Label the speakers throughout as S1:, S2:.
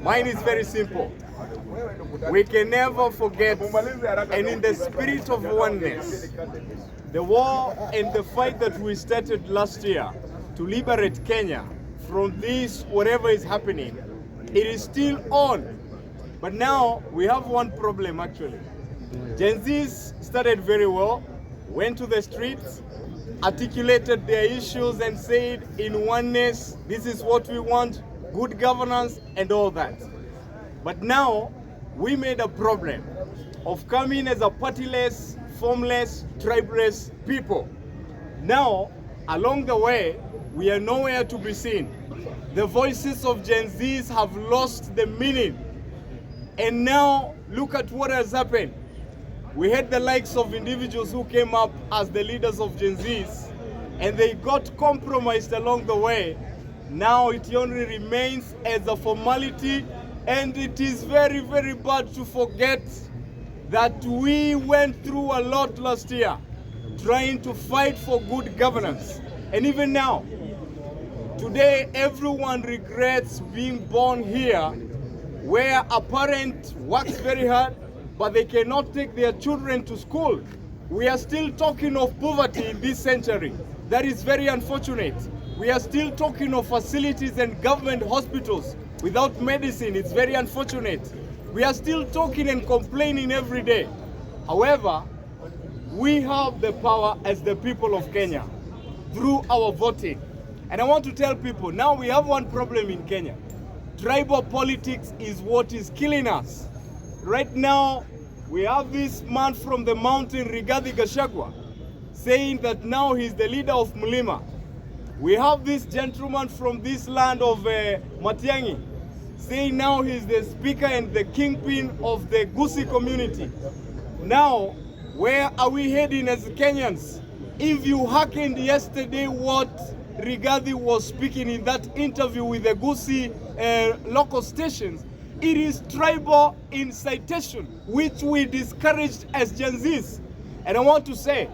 S1: Mine is very simple. We can never forget, and in the spirit of oneness, the war and the fight that we started last year to liberate Kenya from this, whatever is happening, it is still on. But now we have one problem, actually. Gen Zs started very well, went to the streets, articulated their issues and said in oneness, this is what we want, good governance and all that. But now we made a problem of coming as a partyless, formless, tribeless people. Now, along the way, we are nowhere to be seen. The voices of Gen Zs have lost the meaning. And now, look at what has happened. We had the likes of individuals who came up as the leaders of Gen Zs, and they got compromised along the way. Now it only remains as a formality, and it is very, very bad to forget that we went through a lot last year trying to fight for good governance. And even now, today, everyone regrets being born here where a parent works very hard, but they cannot take their children to school. We are still talking of poverty in this century. That is very unfortunate. We are still talking of facilities and government hospitals without medicine. It's very unfortunate. We are still talking and complaining every day. However, we have the power as the people of Kenya through our voting. And I want to tell people, now we have one problem in Kenya. Tribal politics is what is killing us. Right now, we have this man from the mountain, Rigathi Gachagua, saying that now he's the leader of Mlima. We have this gentleman from this land of Matiang'i, saying now he's the speaker and the kingpin of the Gusii community. Now, where are we heading as Kenyans? If you hearkened yesterday what Rigathi was speaking in that interview with the Gusii local stations, it is tribal incitation, which we discouraged as Gen Zs. And I want to say,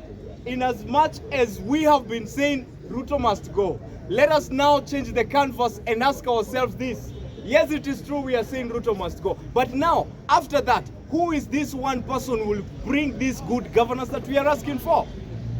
S1: in as much as we have been saying Ruto must go, let us now change the canvas and ask ourselves this. Yes, it is true we are saying Ruto must go. But now, after that, who is this one person who will bring this good governance that we are asking for?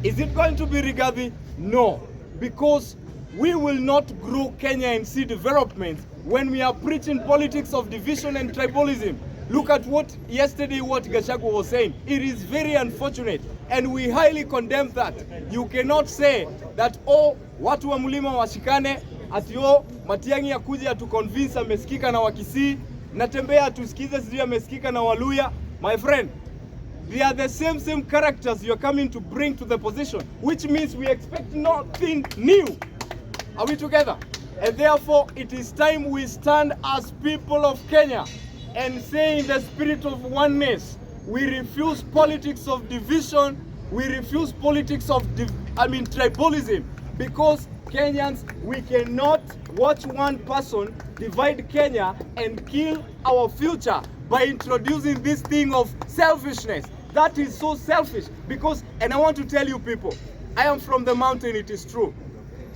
S1: Is it going to be Rigathi? No, because we will not grow Kenya and see development when we are preaching politics of division and tribalism. Look at what yesterday what Gachagua was saying. It is very unfortunate and we highly condemn that. You cannot say that, oh, watu wa mlima washikane, ati, oh, Matiang'i akuje atuconvince amesikika na Wakisii, Natembeya atusikize sijui amesikika na Waluhya. My friend, they are the same characters you're coming to bring to the position, which means we expect nothing new. Are we together? And therefore, it is time we stand as people of Kenya and say in the spirit of oneness, we refuse politics of division, we refuse politics of, I mean, tribalism, because Kenyans, we cannot watch one person divide Kenya and kill our future by introducing this thing of selfishness. That is so selfish because, and I want to tell you people, I am from the mountain, it is true.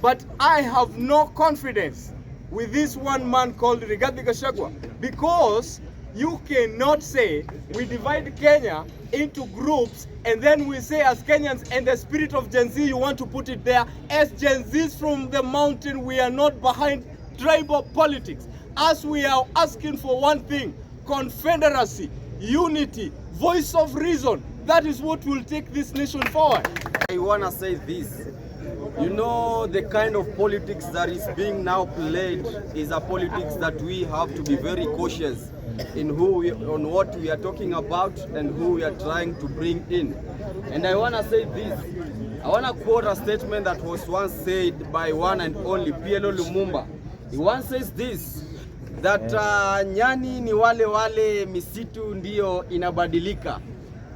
S1: But I have no confidence with this one man called Rigathi Gachagua because you cannot say we divide Kenya into groups and then we say as Kenyans and the spirit of Gen Z, you want to put it there. As Gen Zs from the mountain, we are not behind tribal politics. As we are asking for one thing, confederacy, unity, voice of reason. That is what will take this nation forward.
S2: I wanna say this. The kind of politics that is being now played is a politics that we have to be very cautious in on what we are talking about and who we are trying to bring in. And I wanna say this. I wanna quote a statement that was once said by one and only PLO Lumumba. He once says this, that nyani ni wale wale, misitu ndiyo inabadilika.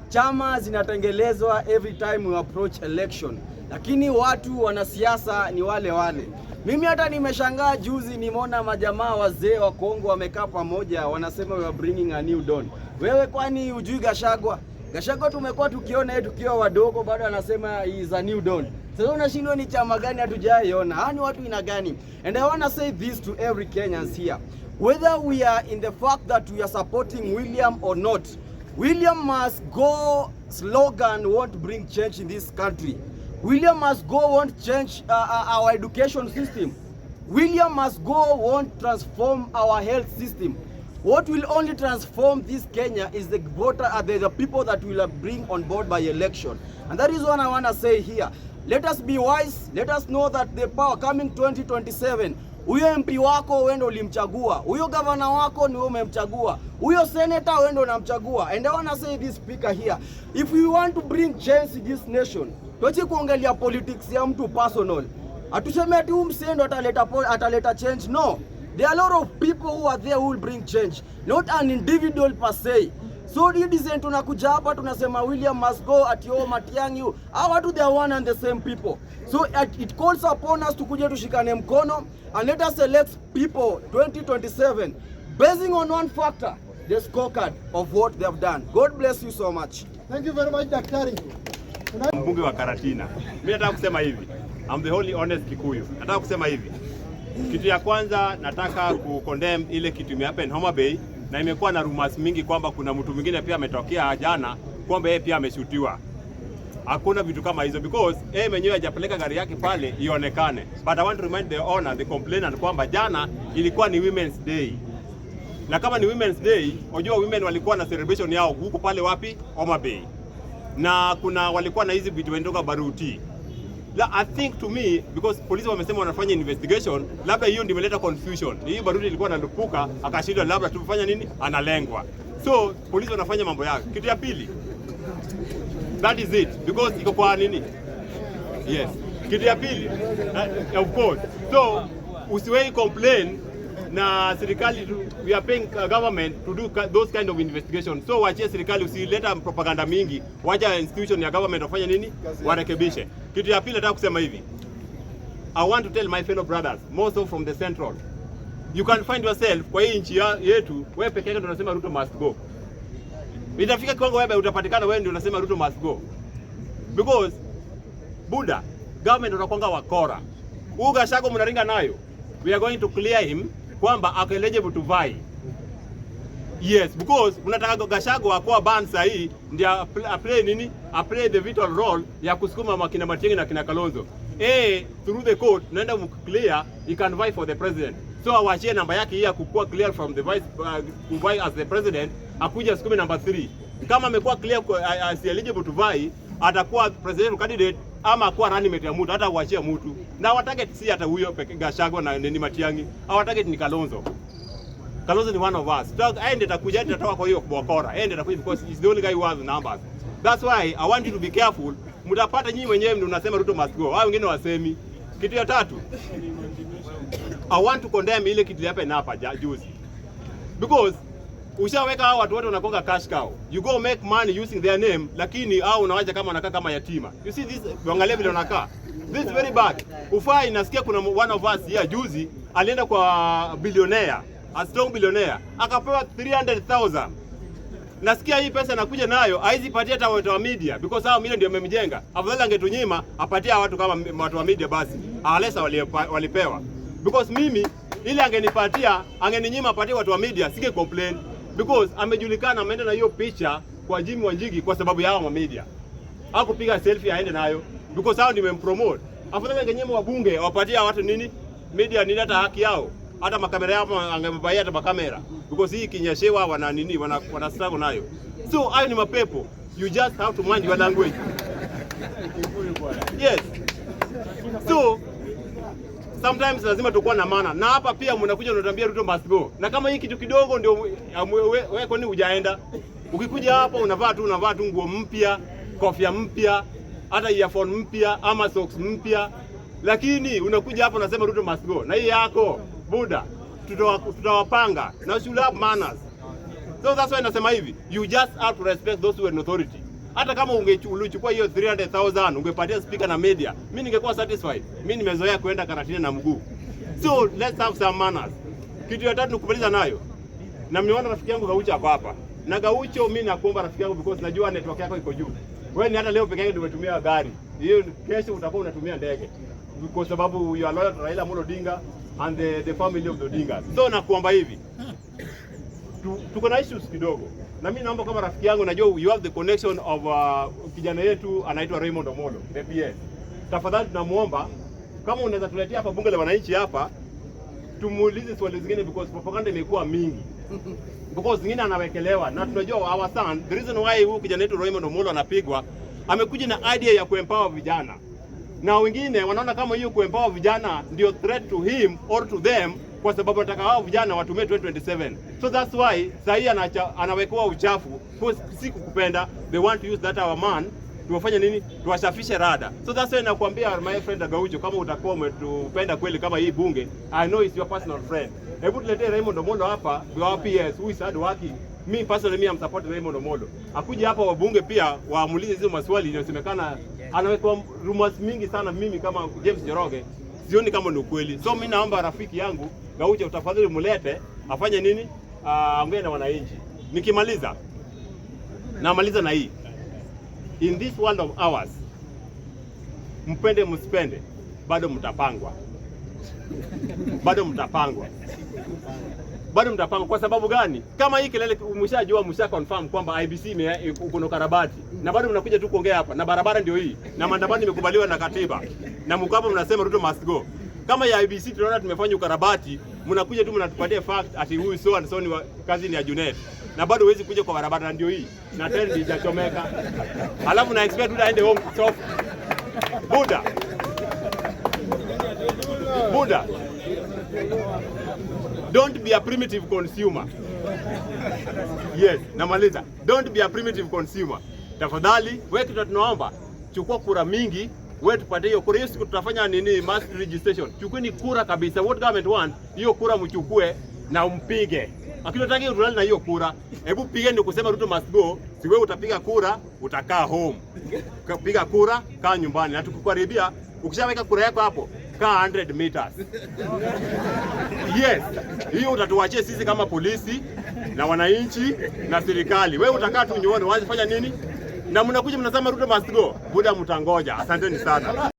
S2: Chama zinatengelezwa every time we approach election, lakini watu wanasiasa ni wale wale. Mimi hata nimeshangaa juzi, nimeona majamaa wazee wa Kongo wamekaa pamoja, wanasema we are bringing a new dawn. Wewe kwani hujui Gachagua? Gachagua tumekuwa tukiona yeye tukiwa wadogo, bado anasema he is a new dawn. Sasa unashindwa ni chama gani hatujaiona? Hawa ni watu ina gani? And I wanna say this to every Kenyans here. Whether we are in the fact that we are supporting William or not, "William must go" slogan won't bring change in this country. "William must go" won't change our education system. "William must go" won't transform our health system. What will only transform this Kenya is the voter, the people that will bring on board by election. And that is what I want to say here. Let us be wise. Let us know that the power coming 2027, huyo MP wako wewe ndio ulimchagua, huyo gavana wako ni wewe umemchagua, huyo senator wewe ndio unamchagua. And I want to say this, speaker, here, if we want to bring change in this nation, tuache kuongelea politics ya mtu personal. Hatuseme ati huyu msee ndo ataleta change. No. There are a lot of people who are there who will bring change, not an individual per se. So hii design tunakuja hapa tunasema William must go, ati oh Matiang'i. Hawa watu, they are one and the same people. So it calls upon us tukuje tushikane mkono and let us select people 2027 basing on one factor, the scorecard of what they have done. God bless you so much.
S3: Thank you very much, Daktari.
S4: Mbunge wa Karatina. Mimi nataka kusema hivi. I'm the only honest Kikuyu. Nataka kusema hivi. Kitu ya kwanza, nataka ku condemn ile kitu imehappen Homa Bay, na imekuwa na rumors mingi kwamba kuna mtu mwingine pia ametokea jana kwamba yeye pia ameshutiwa. Hakuna vitu kama hizo because yeye mwenyewe hajapeleka gari yake pale ionekane. But I want to remind the owner, the complainant, kwamba jana ilikuwa ni Women's Day. Na kama ni Women's Day, unajua women walikuwa na celebration yao huko pale wapi? Homa Bay. Na kuna walikuwa na hizi vitu wendoka baruti. I think to me, because polisi wamesema wanafanya investigation, labda hiyo ndio imeleta confusion. Hii baruti ilikuwa inalipuka, akashindwa labda tufanya nini, analengwa. So polisi wanafanya mambo yao. Kitu ya pili, that is it because iko kwa nini? Yes. Kitu ya pili, of course. So usiwahi complain na serikali, we are paying government to do those kind of investigation. So wachie serikali, usileta propaganda mingi, wacha institution ya government wafanye nini, warekebishe. Kitu ya pili nataka kusema hivi. I want to tell my fellow brothers, more so from the central. You can find yourself kwa hii nchi yetu, wewe peke yake ndio unasema "Ruto must go." Itafika kiwango wewe utapatikana wewe ndio unasema "Ruto must go." Because Buda, government wanakuanga wakora. Huyu Gachagua mnaringa nayo. We are going to clear him kwamba ako eligible to vie. Yes, because unataka Gachagua akuwa ban sahi ndio play nini? A play the vital role ya kusukuma makina Matiang'i na kina Kalonzo. Through the court naenda clear he can vie for the president. So awachie namba yake hii ya kukua clear from the vice, vie as the president, akuja sukume number 3. Kama amekuwa clear as eligible to vie, atakuwa presidential candidate ama akuwa running mate ya mtu, hata uachie mtu. Na wa target si hata huyo peke Gachagua na nini Matiang'i. Our target ni Kalonzo. Kalonzo ni one of us. Yeye ndiye atakuja, ndiye atatoka kwa hiyo wakora. Yeye ndiye atakuja because he's the only guy who has numbers. That's why I want you to be careful. Mtapata nyinyi wenyewe ndio unasema "Ruto must go." Hao wengine wasemi. Kitu ya tatu, I want to condemn ile kitu happen hapa juzi. Because ushaweka hao watu wote wanakonga cash cow. You go make money using their name, lakini hao unawacha kama wanakaa kama yatima. You see this, angalia vile wanakaa. This is very bad. Ufai, nasikia kuna one of us here juzi alienda kwa billionaire, a strong billionaire, akapewa 300,000. Nasikia hii pesa nakuja nayo haizi patia hata watu wa media because hao media ndio wamemjenga. Afadhali angetunyima apatie watu kama watu wa media basi. Alesa walipewa. Because mimi ile angenipatia, angeninyima apatie watu wa media, singe complain because amejulikana, ameenda na hiyo picha kwa Jimmy Wanjigi kwa sababu ya hao wa media. Hakupiga selfie aende nayo because hao ndio wamempromote. Afadhali angenyima wabunge wapatie watu nini media nini hata haki yao, hata makamera yao angebaia hata makamera because hii ikinyeshewa wana nini, wana struggle nayo. So hayo ni mapepo. You just have to mind your language. Yes. So sometimes lazima tukuwa na maana, na hapa pia mnakuja unatuambia "Ruto must go", na kama hii kitu kidogo ndio wewe, kwani hujaenda? Ukikuja hapa unavaa tu nguo mpya, kofia mpya, hata earphone mpya ama socks mpya, lakini unakuja hapa unasema "Ruto must go", na hii yako Buda, tutawapanga na should have manners. So that's why nasema hivi, you just have to respect those who are in authority. Hata kama ulichukua hiyo 300,000 ungepatia speaker na media, mimi ningekuwa satisfied. Mimi nimezoea kuenda Karatina na mguu. So let's have some manners. Kitu ya tatu nikumaliza nayo. Na mniona rafiki yangu Gaucho ako hapa. Na Gaucho, mimi nakuomba rafiki yangu because najua network yako iko juu. Wewe ni hata leo peke yake ndio umetumia gari. Hiyo kesho utakuwa unatumia ndege. Kwa sababu you are loyal to Raila Amolo Odinga and the family of the Odingas. So nakuomba hivi, tuko na issues kidogo, na mimi naomba kama rafiki yangu, najua you have the connection of kijana yetu anaitwa Raymond Omolo, the PS. Tafadhali tunamuomba kama unaweza tuletea hapa bunge la wananchi hapa, tumuulize swali zingine because propaganda imekuwa mingi, because zingine anawekelewa na tunajua our son, the reason why huyu kijana wetu Raymond Omolo anapigwa, amekuja na idea ya kuempower vijana na wengine wanaona kama hiyo kuempower vijana ndio threat to him or to them, kwa sababu wanataka wao vijana watumie 2027. So that's why sahii anawekewa uchafu kwa si kukupenda, they want to use that our man tuwafanye nini, tuwasafishe rada. So that's why nakwambia, my friend Gaucho, kama utakuwa umetupenda kweli kama hii bunge, I know it's your personal friend, hebu tuletee Raymond Omolo hapa, our PS who is hard working. Me personally, me I'm supporting Raymond Omolo. Akuja hapa wabunge pia waamulize hizo maswali inayosemekana anawekwa rumors mingi sana. Mimi kama James Njoroge sioni kama ni ukweli. So mimi naomba rafiki yangu Gaucho, tafadhali mulete afanye nini, aongee na wananchi. Nikimaliza namaliza na hii, in this world of ours, mpende msipende, bado mtapangwa, bado mtapangwa, bado mtapangwa. Kwa sababu gani? Kama hii kelele mshajua, msha confirm kwamba IEBC uko na ukarabati, na bado mnakuja tu kuongea hapa, na barabara ndio hii, na maandamano imekubaliwa na katiba, na mko hapa mnasema Ruto must go. Kama ya IEBC tunaona tumefanya ukarabati, mnakuja tu mnatupatia fact ati huyu so and so ni kazi ni ya Junet, na bado huwezi kuja kwa barabara na ndio hii na tena ijachomeka, alafu na expect Ruto aende home soft. Buda Buda, don't be a primitive consumer. Yes, namaliza. Don't be a primitive consumer. Tafadhali, wewe kitu tunaomba, chukua kura mingi, wewe tupatie hiyo kura. Hiyo siku tutafanya nini, mass registration. Chukueni kura kabisa. What government want, hiyo kura mchukue na umpige. Lakini unataka tulale na hiyo kura. Hebu pigeni kusema Ruto must go. Si wewe utapiga kura, utakaa home. Piga kura, kaa nyumbani. Na tukikaribia, ukishaweka kura yako hapo, kaa 100 meters. Yes, hiyo utatuachia sisi kama polisi na wananchi na serikali. Wewe utakaa tu nyumbani, wazi fanya nini? Na mnakuja mnasema Ruto must go. Buda, mtangoja. Asanteni sana.